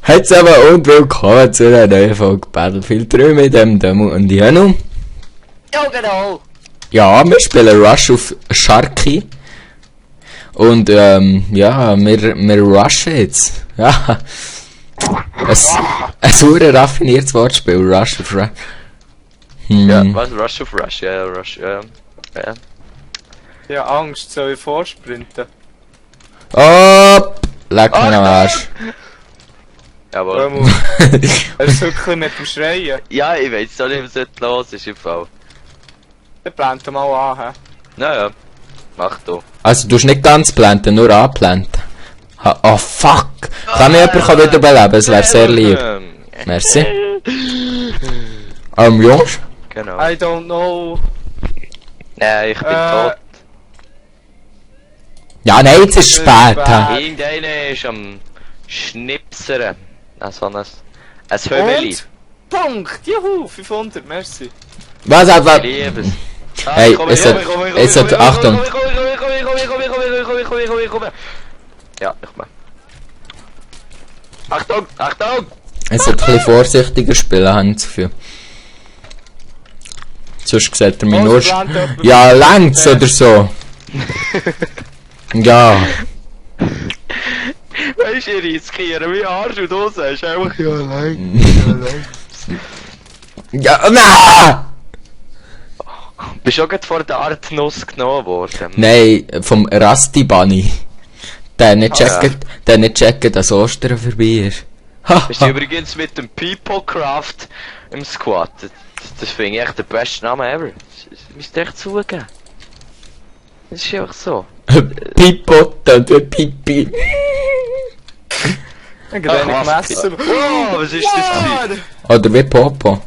Hat's aber und willkommen zu einer neuen Folge Battlefield 3 mit dem Demo und Janu. Ja, genau. Ja, wir spielen Rush auf Sharky. Und ja, wir rushen jetzt. Ja. Ein sauer raffiniertes Wortspiel, Rush auf Rush. Ja, was? Rush of Rush, ja, Rush, ja. Ja, Angst, soll ich vorsprinten? Oh, leck mich am Arsch. Jawohl. Er ist wirklich mit dem Schreien. Ja, ich weiß doch nicht, was jetzt los ist im Fall. Dann blend mal an, hä? Naja, mach du. Also, du hast nicht ganz planten, nur anplanten. Oh, fuck. Kann mich jemand wieder beleben? Es wäre sehr lieb. Merci. Jungs? Genau. I don't know. Nein, ich bin tot. Ja, nein, jetzt ist es spät. hä? Irgendeiner ist am Schnipsern. Also ein Höbeli. Und? Punkt! Juhu! 500, merci. Was, Ich liebe es. Hey, es hat, Achtung. Ja, ich mach. Achtung, Achtung! Es hat ein bisschen vorsichtiger spielen, habe ich das Gefühl. Sonst sieht er mich nur... Ja, längt's oder so. Ja. Weißt du, ihr riskieren wie Arsch und Hose, ist einfach ja lang. Ja, nein! Bist du auch gerade vor der Art Nuss genommen worden? Nein, vom Rusty Bunny. Der nicht checkt, dass Ostern vorbei ist. Bist du übrigens mit dem Peoplecraft im Squad? Das finde ich echt der beste Name ever. Das müsst ihr echt zugeben. Das ist einfach so. Pipo, der Pipi. Ich habe nicht gemessen. Oh, was ist das gewesen? Oder wie Popo.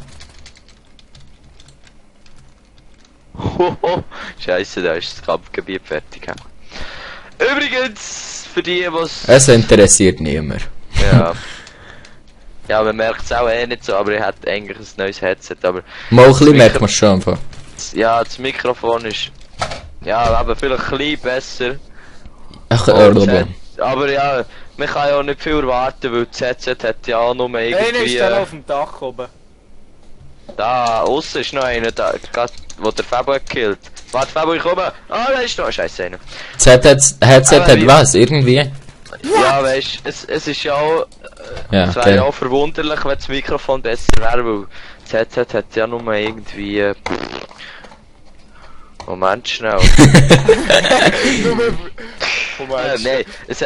Hoho, Scheiße, da ist das Kampfgebiet fertig. Übrigens, für die, was... Es interessiert niemand. Ja. Ja, man merkt es auch nicht so, aber ich hätte eigentlich ein neues Headset, aber... Mal ein bisschen merkt man schon einfach. Ja, das Mikrofon ist... Ja, aber vielleicht ein bisschen besser. Ach, aber ja, man kann ja auch nicht viel erwarten, weil das Headset hat ja auch nur Einer irgendwie... ist dann auf dem Dach oben. Da, aussen ist noch einer, da, wo der Fabo hat gekillt. Warte, Fabo, ich komme! Ah, da ist noch, scheiße, einer. Das Headset hat was? Irgendwie? Ja, weißt du, es ist ja auch... Ja, es wäre ja auch verwunderlich, wenn das Mikrofon besser wäre, weil das Headset hat ja nur irgendwie... Moment schnell. Nein, es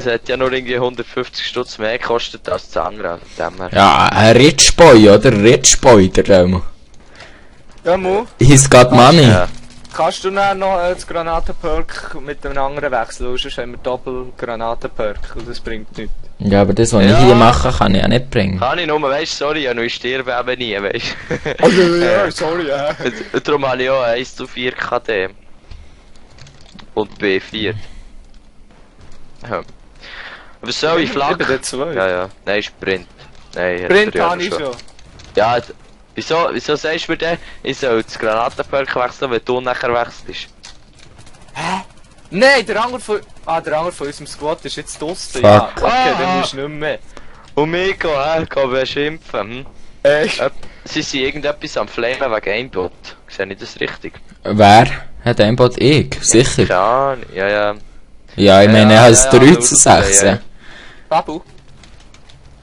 hat ja nur irgendwie 150 Stutz mehr gekostet als das andere. Ja, ein Rich Boy, oder? Rich Boy, der Demo. Ja, Mu. He's got money. Ja. Kannst du dann noch das Granatenperk mit einem anderen wechseln? Sonst haben wir Doppel-Granatenperk und das bringt nichts. Ja, aber das, was ich hier mache, kann ich ja nicht bringen. Kann ich nur, weißt du, sorry, ja, ich sterbe eben nie, weißt du. Also, ja, sorry, ja. Darum habe ich auch 1 zu 4 KD. Und B4. Ja. Aber soll ich Flagge? Ja, ja. Nein, Sprint. Nein, Sprint habe ich schon. Ja, wieso sagst du mir denn, ich soll das Granatenperk wechseln, wenn du nachher wechselst? Hä? Nein, der Anger von unserem Squad ist jetzt draussen. Fuck. Ja, okay, dann musst du nicht mehr. Und mich gehen beschimpfen, hm? Echt? Sie sind irgendetwas am Flamen wegen Aimbot. Sehe ich das richtig? Wer hat Aimbot? Ich? Sicher. Ja, ja. Ja, ich meine, er hat es 3 zu 6. ja. Babu,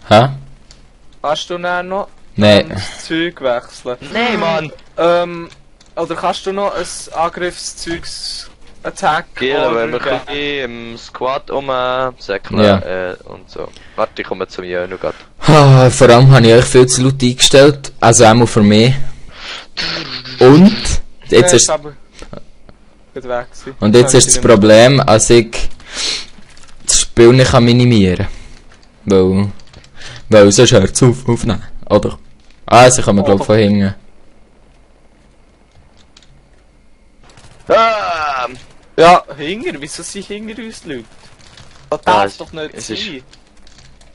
Hä? kannst du dann noch Nein. das Zeug wechseln? Nein, Mann! Oder kannst du noch ein Angriffszeugs Attack Gehen, wenn wir geben? ein bisschen im Squad rumsäckeln und so. Warte, ich komme zum Jönu grad. Vor allem habe ich euch viel zu laut eingestellt. Also einmal für mich. Und jetzt ist das Problem, als ich das Spiel nicht minimieren kann. Weil sonst hört es aufnehmen. Oder? Also kann man glaube von hinten. Ja, hinger, wieso sind hinter uns Leute? Das darf doch nicht sein.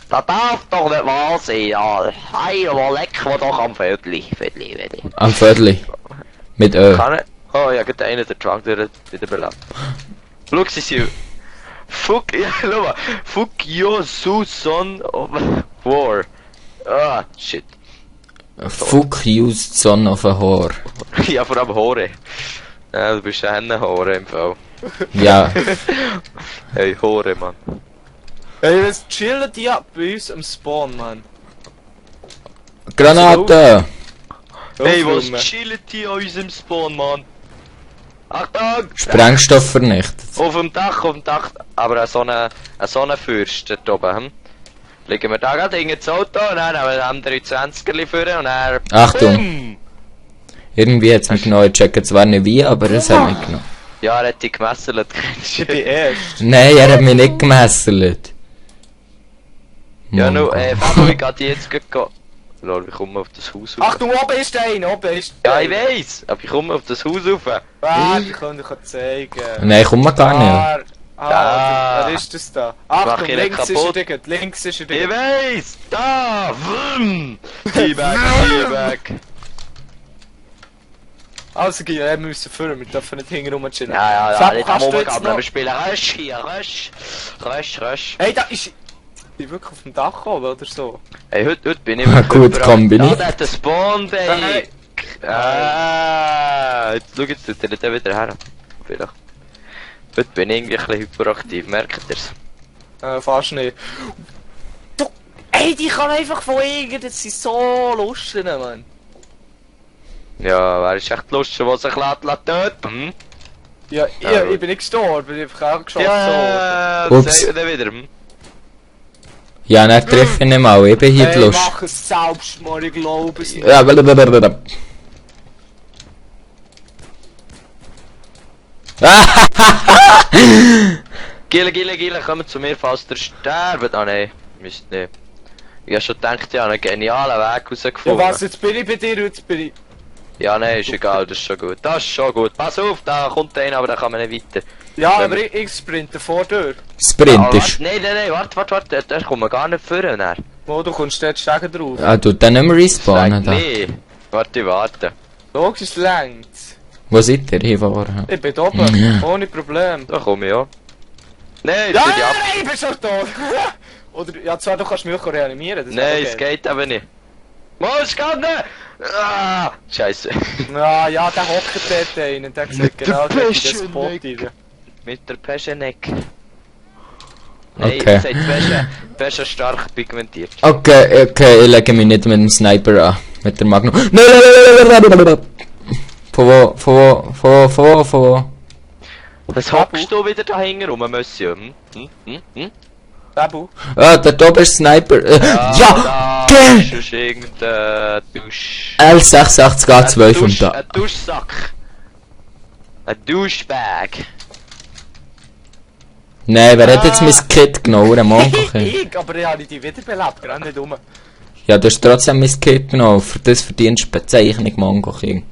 Das darf doch nicht wahr sein, ja. Hey, aber leck mir doch am Viertli. Am Viertli. Mit Ö. Kann ich? Oh ja, geht einer der Trunk wieder belebt. Schau, sie sind... Fuck, ja, schau mal. Fuck you, Susan. war. Ah, shit. Fuck you, son of a whore. Ja, vor allem Hore. Ja, du bist ein Hore im Fall. Ja. Hey, Hore, Mann. Ey, was chillen die ab bei uns am Spawn, Mann? Granate! Hey, was chillen die an unserem Spawn, Mann? Achtung! Sprengstoff vernichtet. Auf dem Dach. Aber ein Sonnenfürst dort oben, hm? Legen wir da gerade in das Auto und dann haben wir M320er führen und dann... Achtung! Boom. Irgendwie hat es mich genommen, ich checke zwar nicht wie, aber es hat mich genommen. Ja, er hat dich gemesselt. Ich bin erst. Nein, er hat mich nicht gemesselt. Ja, nur, Fabio, ich geh jetzt gehen. Lol, ich komme auf das Haus rauf. Achtung, oben ist einer, oben ist Ja, einer. ich weiss, aber ich komme auf das Haus rauf. Warte, ich kann dir zeigen. Nein, komm mal gar nicht. Wer ist das da? Achtung, ihn links ist er kaputt. Digga, links ist er Ich Digga. weiss! Da! Vroom! Teabag! Also, wir müssen führen, wir dürfen nicht hinten rumchillen. Ja, nicht am kannst du jetzt Umgabeln, noch- wir spielen Rush hier, Rush. Hey, da ist... Ich bin wirklich auf dem Dach oben oder so. Hey, heute bin ich Gut überall. kombiniert. Da hat der Spawn Hey. Jetzt schau jetzt, tut er nicht wieder her. Vielleicht. Heute bin ich irgendwie ein bisschen hyperaktiv, merkt ihr's? Fast nicht. Du, ey, die kann einfach von irgend, das sind so lustig, Mann. Ja, wer ist echt lustig, was sich töten? Hm? Ja, Ja, ich bin nicht gestorben, ich bin auch geschossen. Ja, Ups. das sagen wir dann wieder. Hm? Ja, dann treffe ich nicht mal, ich bin hier die Hey, Lust. mach es selbst mal, ich glaube es nicht. Ja, blablabla. Gille, kommen zu mir, falls der sterbt. Ah nein, müsst nicht. Ich hab schon gedacht, ich habe einen genialen Weg Ja, rausgefunden. was, jetzt bin ich bei dir, jetzt bin ich... Ja, nein, ist egal, das ist schon gut. Das ist schon gut. Pass auf, da kommt einer, aber da kann man nicht weiter. Ja, Wenn aber wir- ich sprinte vor dir. Sprint ist. Nein, warte, da kommen wir gar nicht vorne. Dann. Wo, du kommst dort Stegen drauf. Ah, du dann nicht mehr respawnen da. Nee, warte. Logisch, es längt. Wo seid ihr hier vorne? Ich bin oben, ohne Problem. Da komme ich ja. Nein, Ja, jetzt bin ich ab. nein, ich bin schon tot. Oder, ja, zwar, du kannst mich auch reanimieren. Das Nein, ist es geht aber nicht. Muss kann nicht! Ah, Scheiße. Ja, ja, der hockt dort einen, der sieht genau dort in den Spot rein. Mit der Pescheneck. Nein, Okay. das hat Pesche stark pigmentiert. Okay, ich lege mich nicht mit dem Sniper an. Mit der Magnum. Nein! Von wo? Was hockst du wieder da hinten rum, Monsieur? Tabu. Ah, der oben ist Sniper. Ja! Das Geh! ist irgendein Dusch... L86A2 vom da. Ein Duschsack. Ein Duschbag. Nein, wer hat jetzt mein Kit genommen? Ein Mongo. Ich, aber ich habe die wiederbelebt, gerade nicht rum. Ja, du hast trotzdem mein Kit genommen. Für das verdienst du Bezeichnung Mongo King.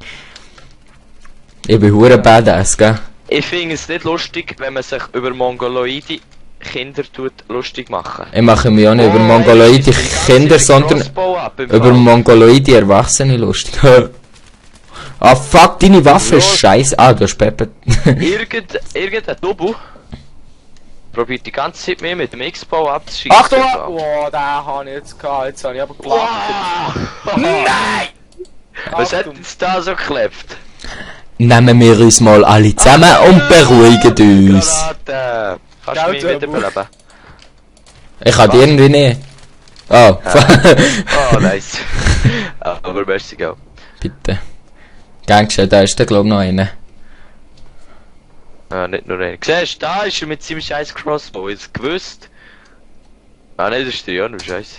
Ich bin hure badass, gell? Ich finde es nicht lustig, wenn man sich über mongoloide Kinder lustig machen. Ich mache mich auch nicht über mongoloide Kinder, sondern über mongoloide Erwachsene lustig. Ah fuck, deine Waffe ist scheiße. Ah, du hast Pepper. Irgendein Double probiert die ganze Zeit mehr mit dem X-Bau abzuschießen. Achtung! Oh, den habe ich jetzt gehabt, jetzt habe ich aber gelacht. Nein! Was hat Achtung. jetzt da so geklebt? Nehmen wir uns mal alle zusammen und beruhigen uns. Granate. Kannst du mich Gell, wiederbeleben? Ich kann die irgendwie nicht. Oh, Oh, nice. Aber merci, go. bitte. Gangster, da ist der glaub noch einer. Ah, nicht nur einer. Siehst du, da ist er mit seinem scheiß Crossbow. Ist gewusst? Ah, nein, das ist der Jan, scheiße.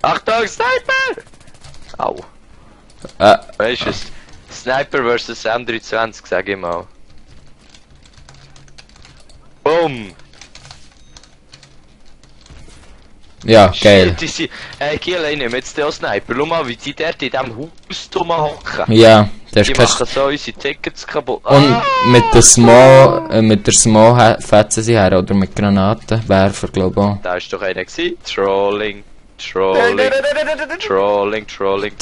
Achtung, Sniper! Au. Weißt du, Sniper vs M320, sag ich mal. Boom! Ja, geil. Shit, Kiel, ich nehme jetzt den Sniper. Schau mal, wie die dort in diesem Haus hocken. Ja, der Die ist kein... machen so unsere Tickets kaputt. Und mit der Small fetzen sie her, oder mit Granatenwerfer, glaub ich auch. Da ist doch einer gewesen. Trolling. Sie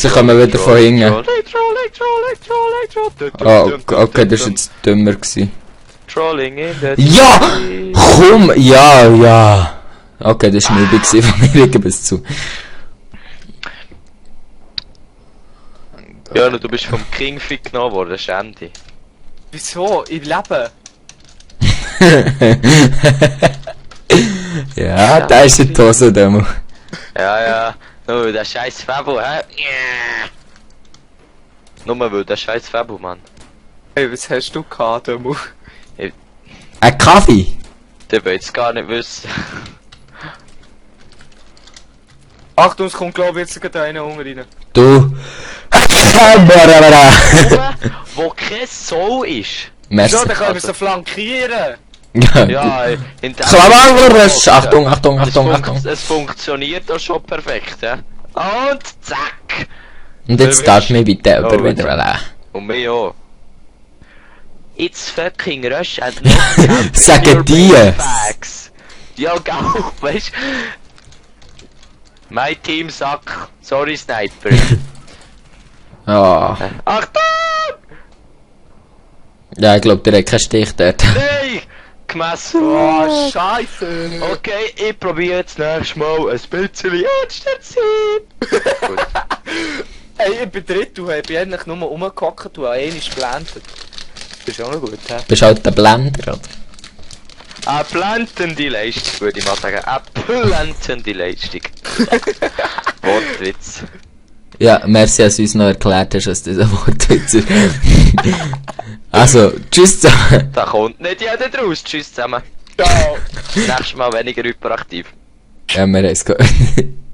kommen wieder von hinten. Trolling. Oh, okay, das war jetzt dümmer gewesen. Trolling in the Ja! Komm! Ja, ja! Okay, das war eine Übung von mir, ich gebe es zu. Ja, du bist vom Kingfish genommen worden, das ist Andy. Wieso? Ich lebe. Ja, da ist die Hose, Demo. Ja. Nur der scheiß Fabo, hä? Nur weil der scheiß Fabo, Mann. Hey, was hast du gehabt, Demo? Ein Kaffee? Der will es gar nicht wissen. Achtung, es kommt glaube ich jetzt gerade einer Hunger rein. Du. Wo kein Soul ist. Merci. So, dann können wir so flankieren. Ja, in der Klammerrush! Achtung! Es funktioniert doch schon perfekt, ja. Und zack! Und jetzt darf mich bitte jemand wieder allein. Und mich auch. It's fucking rush and not Sagen die! facts. Ja, genau, weißt du? Mein Team Sack. Sorry, Sniper. Ja. Achtung! Ja, ich glaube, der hat keinen Stich dort. Nein! Gemessen! Oh, Scheiße! Okay, ich probiere jetzt nächstes Mal ein bisschen ernster zu sein. Gut. Hey, ich bin dritt, du hast eigentlich nur rumgehockt, du hast einmal geblendet. Das ist auch noch gut, hä? Bist halt der Blender, oder? Eine blendende Leistung, würde ich mal sagen. Eine blendende Leistung. Wortwitz. Ja, merci, dass du uns noch erklärt hast, was dieser Wortwitz ist. Also, tschüss zusammen. Da kommt nicht jeder draus. Tschüss zusammen. Ciao! Nächstes Mal weniger hyperaktiv. Ja, wir haben es gehört.